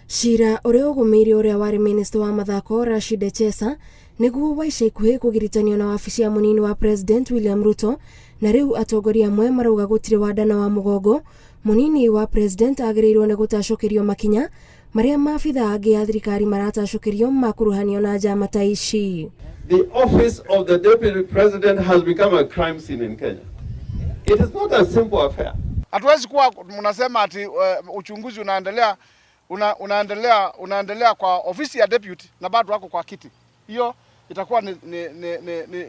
Cira ũrĩa ũgũmĩire ũrĩa warĩ minista wa mathako Rashid Echesa nĩguo wa ica ikuhĩ kũgiritanio na wabici ya mũnini wa President William Ruto, na rĩu atongoria amwe marauga gũtirĩ wa nda na wa mũgongo. Mũnini wa President agĩrĩirwo nĩ gũtacũkĩrio makinya marĩa maabitha angĩ a thirikari maratacũkĩrio makuruhanio na njama ta ici. The office of the deputy president has become a crime scene in Kenya. It is not a simple affair. Hatuwezi kuwa mnasema ati uchunguzi unaendelea unaendelea unaendelea kwa ofisi ya deputy na bado wako kwa kiti. Hiyo itakuwa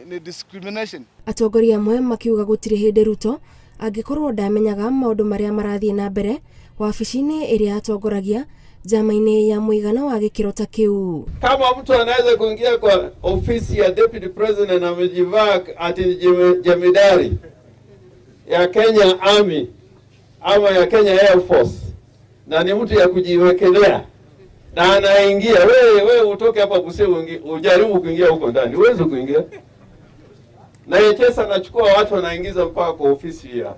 ni discrimination. Atongoria amwe makiuga gũtirĩ hĩndĩ Ruto angĩkorwo ndamenyaga maũndũ marĩa marathiĩ na mbere wabici-inĩ ĩrĩa atongoragia njama-inĩ ya mũigana wa gĩkĩro ta kĩu. Kama mtu anaweza kuingia kwa ofisi ya deputy president na amejivaa ati ni jemedari ya Kenya Army ama ya Kenya Air Force na ni mtu ya kujiwekelea na anaingia, we utoke hapa Busia ujaribu kuingia huko ndani, huwezi kuingia. Na Echesa anachukua watu wanaingiza mpaka kwa ofisi ya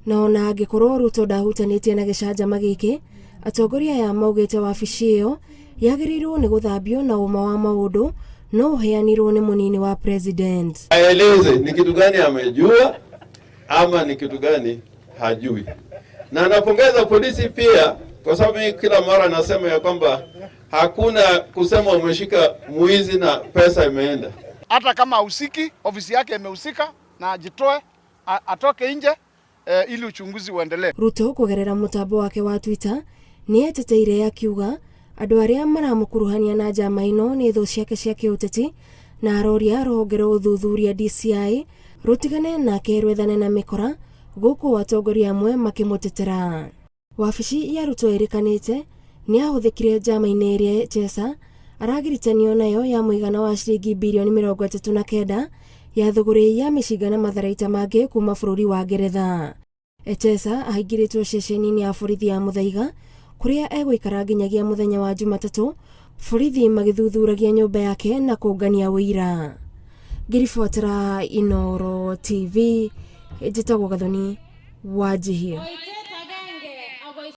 Na ona angĩkorwo Ruto ndahutanĩtie na gĩcanjama gĩkĩ, atongoria aya maugĩte wabici ĩyo yagĩrĩirwo nĩ gũthambio na ũma wa maũndũ no ũheanirwo nĩ mũnini wa president. Aeleze ni kitu gani amejua ama ni kitu gani hajui. Na napongeza polisi pia kwa sababu mimi kila mara nasema ya kwamba hakuna kusema umeshika mwizi na pesa imeenda. Hata kama hahusiki, ofisi yake imehusika na ajitoe, atoke nje ili uchunguzi uendelee. Ruto kũgerera mũtambo wake wa Twitter nĩ eteteire akiuga andũ arĩa maramũkuruhania na njama ĩno nĩ thũ ciake cia kĩũteti, na aroria rũhonge rwa ũthuthuria DCI rũtigane nake rwethane na mĩkora, gũkũ atongoria amwe makĩmũtetera. Wabici ya Ruto ĩrĩkanĩte nĩ yahũthĩkire njama-inĩ ĩrĩa Echesa aragiritanio nayo ya mũigana wa ciringi birioni 39 ya thũgũrĩ ya mĩcinga na matharaita mangĩ kuma bũrũri wa Ngeretha. Echesa aingĩrĩtwo ceceni-inĩ ya borithi ya Muthaiga kũrĩa egũikara nginyagia mũthenya wa Jumatatũ, borithi magĩthuthuragia nyũmba yake na kũngania ũira. Ngĩribotera Inooro TV, njĩtagwo Gathoni Wanjihia.